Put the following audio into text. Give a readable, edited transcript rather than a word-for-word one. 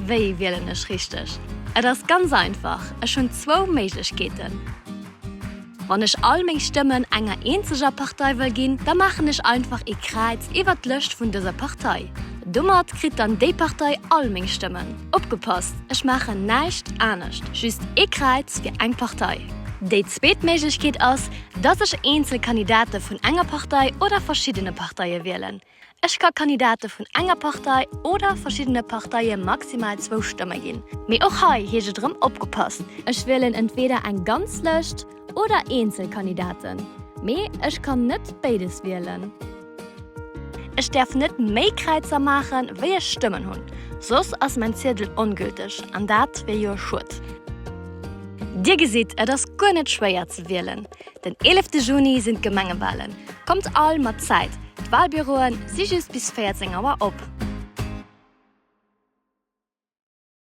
Wéi wielen ech richteg? Et ass ganz einfach, ech hunn zwou Méiglechkeeten. Wann ech all meng Stëmmen enger eenzeger Partei wëll ginn, da maachen ech einfach ee Kräiz iwwert d'Lëscht vun dëser Partei. Domat kritt dann déi Partei all meng Stëmmen. Opgepasst, ech maachen näischt anescht, just ee Kräiz fir eng Partei. Déi zweet Méiglechkeet ass, dass ech eenzel Kandidate vun enger Partei oder verschiddene Parteie wielen. Ech ka Kandidate vun enger Partei oder verschiddene Parteie maximal zwou Stëmme ginn. Mee och hei heescht et erëm opgepasst, Ech wielen entweeder eng ganz Lëscht oder eenzel Kandidaten, mee ech kann net béides wielen. Ech däerf net méi Kräizer maachen, wéi ech Stëmmen hunn, soss ass mäin Ziedel ongülteg an dat wier jo schued. Dir gesitt, et ass guer net schwéier ze wielen. Den 11 Juni sinn d'Gemengewalen. Kommt all mat Zäit, d'Walbüroen si just bis 14 Auer op.